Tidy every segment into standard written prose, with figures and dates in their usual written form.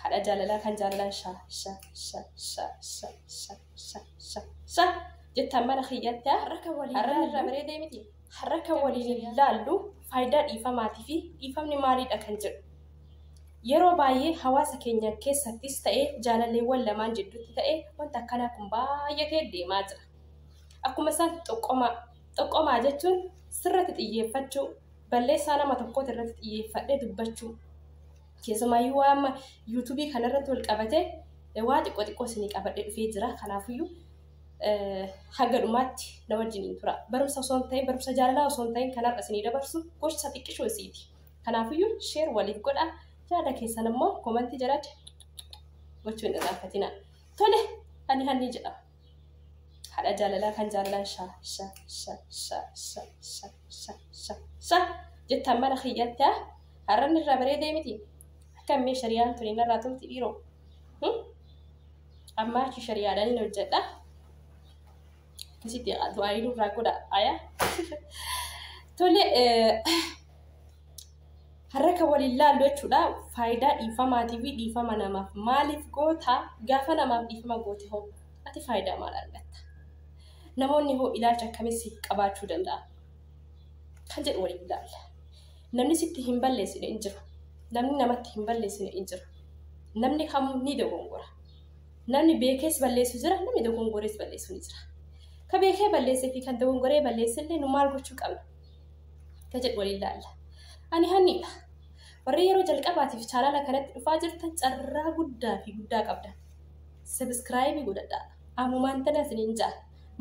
Haadha jaalalaa kan jaalalaan sha sha sha sha sha sha sha sha sha jettaan mana kiyyatti Har'a waliin har'a irraa ilaallu bareedee miti. Har'a kan waliin ilaallu faayidaa dhiifamaatii fi dhiifamni maalidha kan jedhu. Yeroo baay'ee hawaasa keenya keessattis ta'ee jaalalleewwan lamaan jidduutti ta'ee wanta akkanaa kun baay'atee deemaa jira. Akkuma isaan xoqqomaa xoqqomaa jechuun sirratti xiyyeeffachuu, balleessaa nama tokkooti irratti xiyyeeffadhee dubbachuu. Keessumaayyuu waan amma yuutuubii kanarratti wal qabatee waa xiqqoo xiqqoo isinii qabadhee dhufee jira. Kanaafiyyuu haga dhumaatti na wajjiniin tura. Barumsa osoo hin ta'in, barumsa jaalalaa osoo hin ta'in kan har'a isinii dabarsu gorsa xiqqishoo isiiti. Kanaafiyyuu share waliif godhaa. Yaada keessan immoo komantii jalatti gochuu hin irraanfatina. Tole, ani Hannii jedhama. Haadha jaalalaa kan jaalalaan sha sha sha sha sha sha sha sha sha jettaan mana kiyyatti har'a irraa bareedee miti. Akkam mee shariyaan tuni narraa tolti dhiiroo. Amma achi shariyaadhaan hin hojjedha. Akkasitti du'aa irraa godha aya. Tole, har'a kan waliin laallu jechuudha faayidaa dhiifamaatii fi dhiifama namaaf maaliif goota, gaafa namaaf dhiifama goote hoo ati faayidaa maal argatta? Namoonni hoo ilaalcha akkamii siif qabaachuu danda'a? Kan jedhu waliin ilaalla. Namni sitti hin balleessine hin jiru. Namni namatti hin balleessine hin jiru. Namni kamuu ni dogongora. Namni beekees balleessu jira, namni dogongorees balleessu ni jira. Ka beekee balleessee fi kan dogongoree balleesse illee nu maal gochuu qabna? Kan jedhu waliin ilaalla. Ani Hanniidha. Warri yeroo jalqabaatiif chaanaala kanatti dhufaa jirtan carraa guddaa fi guddaa qabdan. Subscribe godhadhaa. Ammumaan tana isiniin ja'a.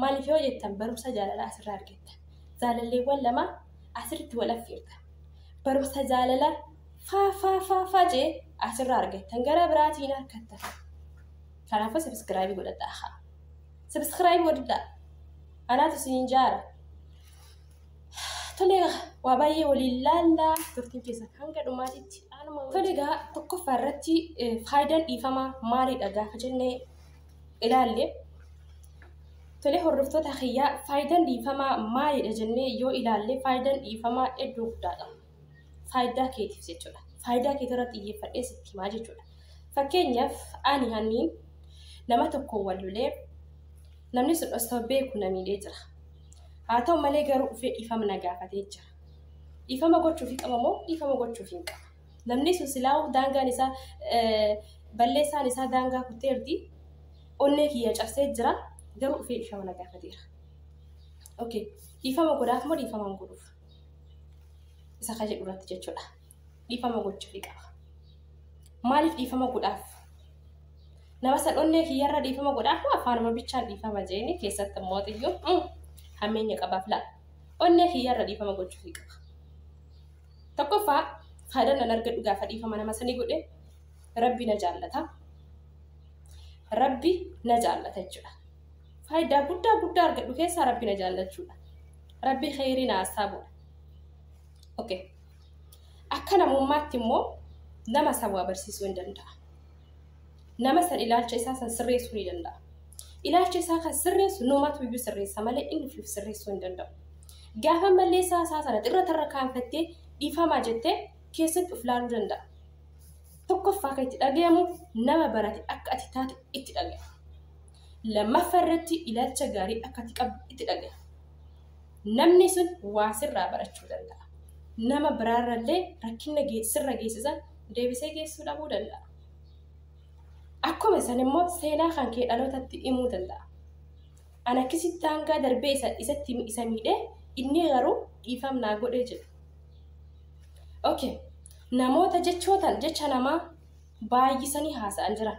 Maaliif yoo jettan barumsa jaalalaa asirraa argattan. Jaalalleewwan lama asirratti wal affeertan. Barumsa jaalalaa faa faa faa faa jee asirraa argattan, gara biraatiin argattan. Kanaafuu subscribe godhadhaa. Subscribe godhadhaa. Anaatu isiniin jaara. Tole, waa baay'ee waliin laallaa, turtiin keessan hanga dhumaatitti. Tole egaa, tokkoffaa irratti faayidaan dhiifamaa maalidha gaafa jennee ilaalle. Tole hordoftoota kiyyaa, faayidaan dhiifamaa maalidha jennee yoo ilaalle, faayidaan dhiifamaa iddoo guddaadha. Faayidaa keetiif jechuudha. Faayidaa keetii irratti xiyyeeffadhee sitti himaa jechuudha. Fakkeenyaaf ani Hanniin nama tokkoon wal lolee, namni sun osoo beeku na miidhee jira. Haa ta'u malee garuu dhufee dhiifama na gaafatee jira. Dhiifama gochuuf qaba moo dhiifama gochuuf hin qaba? Namni sun silaa'uu daangaan isaa, balleessaan isaa daangaa kutteerti. Onnee kiyya cabsee jira. Garuu dhufee dhiifama na gaafateera. Okay. Dhiifama godhaaf moo dhiifama hin godhuuf? Isa ka jedhu irratti jechuudha. Dhiifama gochuuf qaba. Maaliif dhiifama godhaaf? Nama san onnee kiyyarra dhiifama godhaaf moo afaanuma bichaan dhiifama jeeni keessatti immoo xiyyuu hammeenya qabaaf laa. Onnee kiyyarra dhiifama gochuuf qaba. Tokkoffaa, faayidaan nan argadhu gaafa dhiifama nama sanii godhe Rabbi na jaallata. Rabbi na jaallata jechuudha. Faayidaa guddaa guddaa argadhu keessaa Rabbi na jaallachuudha. Rabbi kheyrii na haasaabuudha. Okay. Akka namummaatti immoo nama san waa barsiisuu hin danda'a. Nama san ilaalcha isaa san sirreessuu ni danda'a. Ilaalcha isaa kan sirreessu numatu iyyuu sirreessa malee inni ofiif sirreessuu hin danda'u. Gaafa balleessaa isaa sana xirra tarra kaanfattee dhiifamaa jettee keessatti of laaluu danda'a. Tokkoffaa, kan itti dhagayamu nama barate akka ati taate itti dhagayama. Lammaffaa irratti ilaalcha gaarii akka ati qabdu itti dhagayama. Namni sun waa sirraa barachuu danda'a. Nama biraarrallee rakkina sirra geessisan deebisee geessuu dhabuu danda'a. Akkuma san immoo seenaa kan kee dhalootatti himuu danda'a. Ani akkasitti daangaa darbee isa isatti isa miidhee, inni garuu dhiifam naa godhee jedhu. Okay. Namoota jechootan jecha namaa baay'isanii haasa'an jira.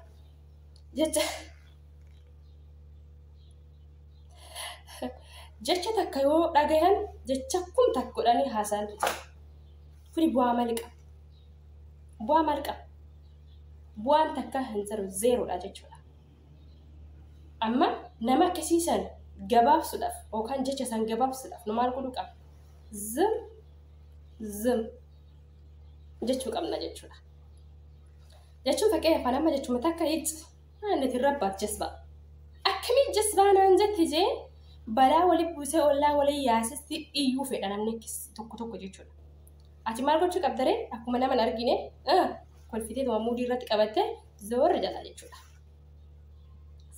Jecha takka yoo dhagayan jecha kum takka godhanii haasa'antu jira. Kuni bu'aa maali qaba? Bu'aa maal qaba? Bu'aan takka hin jiru, zeeroodha jechuudha. Amma nama akkasiisan gabaabsuudhaaf yookaan jecha san gabaabsuudhaaf nu maal godhuu qabna? Zim zim jechuu qabna jechuudha. Jechuun fakkeenyaaf amma jechuma takka icci inni rabbaat jasbaa. Akkamiin jasbaa naan jette jee balaa walii buusee ollaa walii yaasisti iyyuu fedha namni tokko tokko jechuudha. Ati maal gochuu qabdaree? Akkuma nama hin argine kolfitee tuma muudii irratti qabattee Zoorri jala jechuudha.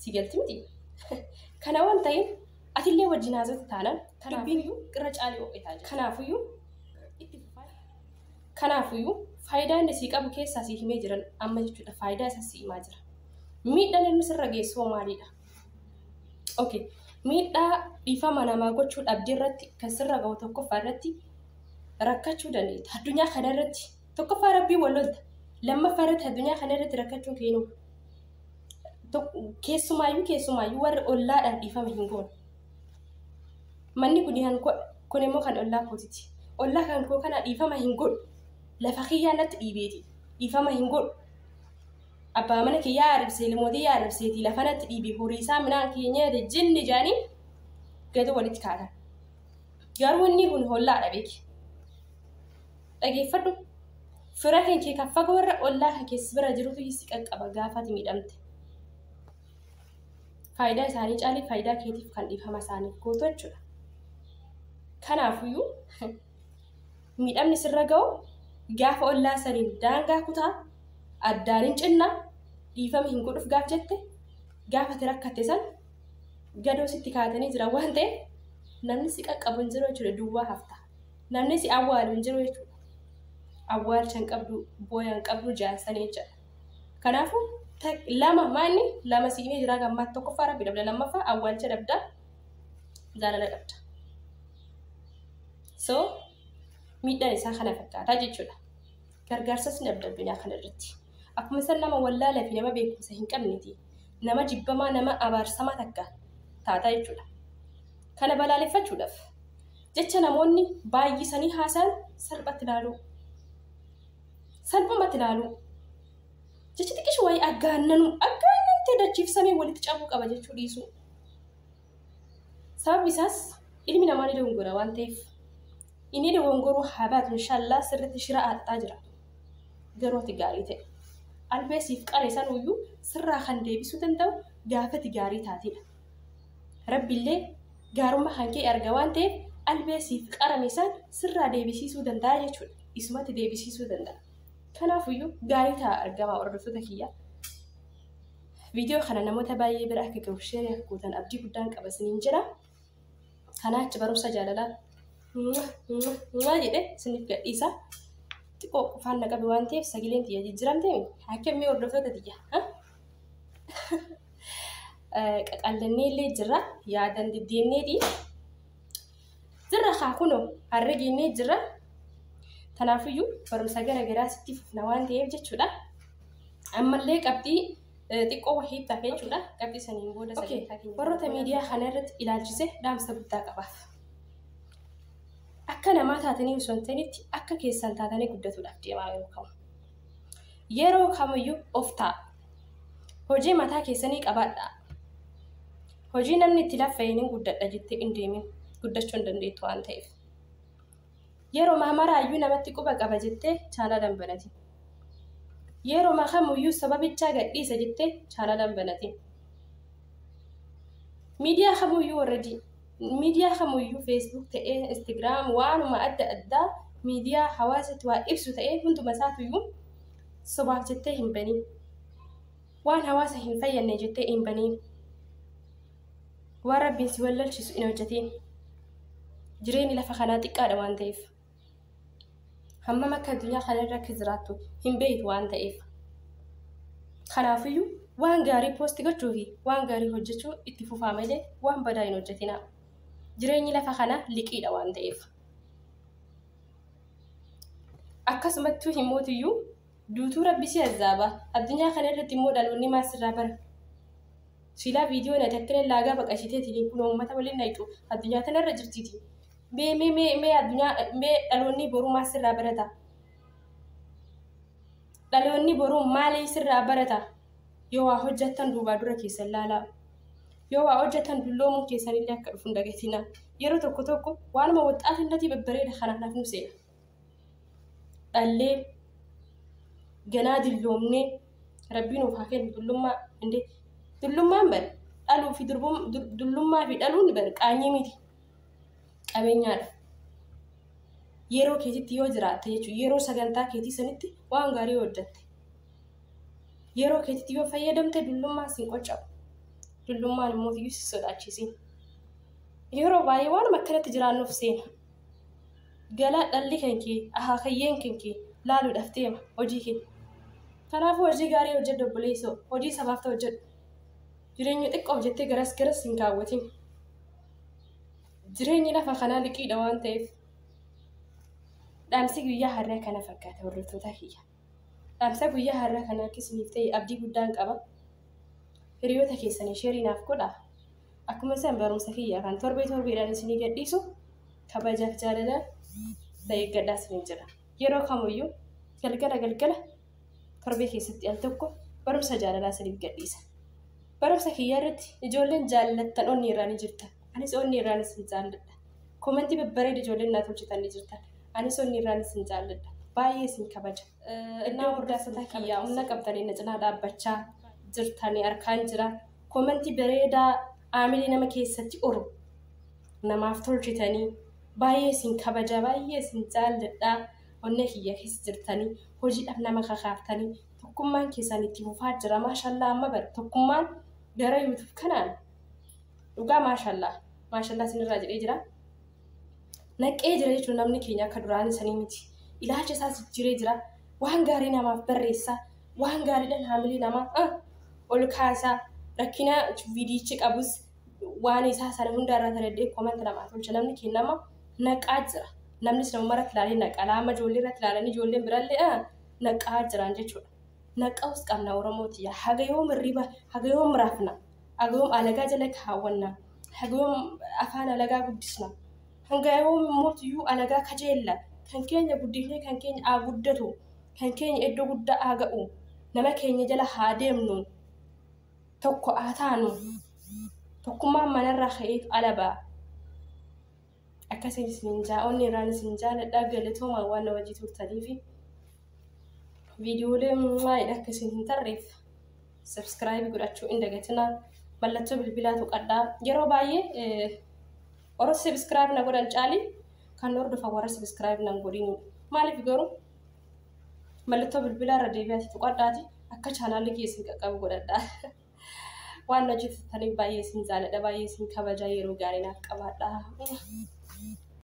Si galti miti. Kana waan ta'eef atillee wajjin haasoftu taanaan dubbiin irra caalee ho'itaa jira. Kanaafiyyuu faayidaa inni sii qabu keessaa sii himee jiran amma jechuudha. Faayidaa isa sii himaa jira. Miidhaan inni sirra geessu hoo maalidha? Okay. Miidhaa dhiifama namaa gochuu dhabdee irratti kan sirra gahu tokkoffaa irratti rakkachuu dandeetta. Addunyaa kana irratti tokkoffaa rabbii wal lolta. Lammaffaa irratti addunyaa kana irratti rakkachuun keenyu. Keessumaayyuu warri ollaadhaan dhiifama hin goone. Manni kun kun immoo kan ollaa kootiti. Ollaa kan koo kana dhiifama hin godhu. Lafa kiyyaa natti dhiibeeti. Dhiifama hin godhu. Abbaa mana kiyyaa arrabsee ilmootii arrabseeti lafa natti dhiibe horii isaa midhaan kiyya nyaate jinni jaanii gadi walitti kaatan. Garuu inni kun hollaadha beeki. Dhageeffadhu. Fira kan kee kan fagoo irra ollaa kan keessa bira jirutu si qaqqaba gaafati miidhamte. Faayidaa isaanii caalee faayidaa keetiif kan dhiifama isaaniif gootu jechuudha. Kanaafiyyuu miidhamni sirra ga'u gaafa ollaa saniin daangaa kutaa addaan hin cinnaa dhiifama hin godhuuf gaaf jette gaafa ati rakkatte san gadoo sitti kaatanii jiran waan ta'eef namni si qaqqabu hin jiru jechuudha duwwaa hafta. Namni si awwaalu hin jiru jechuudha. Awwaalcha hin qabdu booya hin qabdu jaansanii jechuudha. Kanaafuu lama maanni lama siinee jira gammaa tokkoffaa rabbi dhabda lammaffaa awwaalcha dhabda jaalala dhabda. So miidhaan isaa kana fakkaataa jechuudha. Gargaarsas ni dhabda addunyaa kana irratti. Akkuma isaan nama wallaalaa fi nama beekumsa hin qabneeti. Nama jibbamaa nama abaarsamaa takka taataa jechuudha. Kana balaaleffachuudhaaf jecha namoonni baay'isanii haasa'an salphatti ilaaluu. Salphumatti ilaaluu. Jechi xiqqishu wayii aggaannanu aggaannantee dachiifsamee walitti cabuu qaba jechuu dhiisuu. Sababni isaas ilmi namaa ni dogongora waan ta'eef. Inni dogongoruu haa baatu inshaallah sirriitti shira aaxxaa jira. Garuu ati gaarii ta'e. Albee siif qare sanuyyuu sirraa kan deebisuu danda'u gaafati gaarii taatedha. Rabbiillee gaarummaa kan kee arga waan ta'eef albee siif qarame san sirraa deebisiisuu danda'a jechuudha. Isumatti deebisiisuu danda'a. Kanaafiyyuu gaarii ta'a argamaa hordoftoota kiyya. Viidiyoo kana namoota baay'ee bira akka gahu share akka gootan abdii guddaan qaba isiniin jira. Kanaa achi barumsa jaalalaa jedhee isiniif gadhiisa. Xiqqoo qofaan na qabe waan ta'eef sagaleen tiyya jijjiiramte akkamii hordoftoota tiyya. Qaqallannee illee jirra yaadan deddeemneeti. Jirra haa kunoo har'a geennee jirra. Kanaafiyyuu barumsa gara garaa sitti fufna waan ta'eef jechuudha. Ammallee qabxii xiqqoo wahii tafe jechuudha. Qabxii saniin booda sagantaa keenya. Warroota miidiyaa kana irratti ilaalchise dhaamsa guddaa qabaaf. Akka namaa taatanii osoo hin ta'initti akka keessan taatanii guddatuudhaaf deemaa yeroo kamu. Yeroo kamiyyuu of ta'a. Hojii mataa keessanii qabaadhaa. Hojii namni itti laffa'een hin guddadha jettee hin deemin guddachuu hin dandeettu waan ta'eef. Yeroo maraayyuu namatti quba qaba jettee chaanala hin banatin. Yeroo kamiyyuu sababichaa gadhiisa jettee chaanala hin banatin. Miidiyaa kamiyyuu warra miidiyaa kamiyyuu Facebook ta'ee Instagram waanuma adda addaa miidiyaa hawaasatti waa ibsu ta'ee hunduma isaatuyyuu sobaaf jettee hin banin. Waan hawaasa hin fayyadne jettee hin banin. Waan rabbiin si wallalchiisu hin hojjetin. Jireenyi lafa kanaa xiqqaadha waan ta'eef. Hammam akka addunyaa kana irra akka jiraattu hin beektu waan ta'eef. Kanaafiyyuu waan gaarii poosti gochuu fi waan gaarii hojjechuu itti fufaa malee waan badaa hin hojjetinaa. Jireenyi lafa kanaa liqiidha waan ta'eef. Akkasumattuu himmootiyyuu duutuu rabbi si azzaaba. Addunyaa kana irratti immoo dhaloonni maal sirraa bara? Silaa viidiyoo ati akkana laagaa baqashiteetiin kun uummata waliin naqxu addunyaa kanarra jirtiiti. Mee mee mee mee addunyaa mee dhaloonni boruu maal sirraa barata? Dhaloonni boruu maalii sirraa barata? Yoo waa hojjettan duubaa dura keessan laalaa. Yoo waa hojjettan dulloomuun keessanillee akka dhufu hin dagatinaa. Yeroo tokko tokko waanuma waxxaatinnatii babbareeda kana naaf nu seena. Dhallee ganaa dulloomnee rabbiin nuuf haa kennu dullummaa indee dullummaan bari dhaluu fi dullummaa fi dhaluun bari qaanyii miti qabeenyaadha. Yeroo keetitti yoo jiraatte jechuudha yeroo sagantaa keetii sanitti waan gaarii hojjette. Yeroo keetitti yoo fayyadamte dullummaan siin qoccabu. Dullummaan immoo iyyuu si sodaachisin. Yeroo baay'ee waanuma akkanatti jiraannuuf seena. Galaa dhalli kan kee, akaakayyeen kan kee laaluudhaaf deema hojii kee. Kanaafuu hojii gaarii hojjedhu obboleessoo, hojii sabaaf ta'u hojjedhu. Jireenya xiqqoof jettee garas garas hin kaawwatin. Jireenyi lafa kanaa liqiidha waan ta'eef. Dhaamsi guyyaa har'aa kana fakkaata hordoftoota kiyya. Dhaamsa guyyaa har'aa kana akka isiniif ta'e abdii guddaan qaba. Hiriyoota keessanii sheerii naaf godhaa. Akkuma isaan barumsa kiyya kan torbee torbeedhaan isinii gadhiisu kabajaaf jaalalaan na eeggadhaa isiniin jedha. Yeroo kamiyyuu galgala galgala torbee keessatti al tokko barumsa jaalalaa isiniif gadhiisa. Barumsa kiyya irratti ijoolleen jaallattan onni irraa ni jirtan. Anis onni irraan isin jaalladha. Koomentii babbareeda ijoolleen naa tolchitan ni jirtan. Anis onni irraan isin jaalladha. Baay'ee isin kabaja. Innaa hordoftoota kiyyaa humna qabdanii na cinaa dhaabbachaa jirtanii harkaan jira. Koomentii bareedaa aamilee nama keessatti oru namaaf tolchitanii baay'ee isin kabaja baay'ee isin jaalladha. Onnee kiyya keessa jirtanii hojiidhaaf nama kakaaftanii tokkummaan keessan itti fufaa jira. Maashallaa amma bara tokkummaan gara YouTube kanaan dhugaa maashallaa maashallaa isinirraa jedhee jira. Naqee jira jechuun namni keenya akka duraanii sanii miti. Ilaalcha isaas jijjiiree jira. Waan gaarii namaaf barreessa. Waan gaariidhaan haamilee namaa ol kaasaa. Rakkina viidiyichi qabus waan isaa sana hundaarraa tajaajilee koomanta namaa tolcha. Namni keenya nama naqaa jira. Namnis nama maratti ilaalee naqa. Laama ijoollee irratti ilaalanii ijoolleen birallee naqaa jiran jechuudha. Naqaus qabna Oromooti. Haga yoom hirriba, haga yoom rafna, haga yoom alagaa jala kaawwanna, haga yoom afaan alagaa guddisna, hanga yoom immoo alagaa kajeella. Kan keenya guddifnee kan keenya haa guddatu, kan keenya iddoo guddaa haa ga'u, nama keenya jala haa deemnu, tokko haa taanu, tokkummaan manarraa ka'eetu ala ba'a. Akkasiin isin jaa onni irraan isin jaaladha galatoomaa waan na wajjin turtaniifi. Viidiyoolee maayidha akka isin hin tarreef subscribe godhachuu hin dagatinaa. Mallattoo bilbilaa tuqadhaa. Yeroo baay'ee warra subscribe na godhan caali kan hordofan warra subscribe nan godhinidha. Maaliif garuu mallattoo bilbilaa irra deebi'aati tuqadhaati akka chaanaalli keessan qaqqabu godhadhaa. Waan na hojjettaniif baay'ee isin jaaladha baay'ee isin kabaja yeroo gaarii naaf qabaadhaa.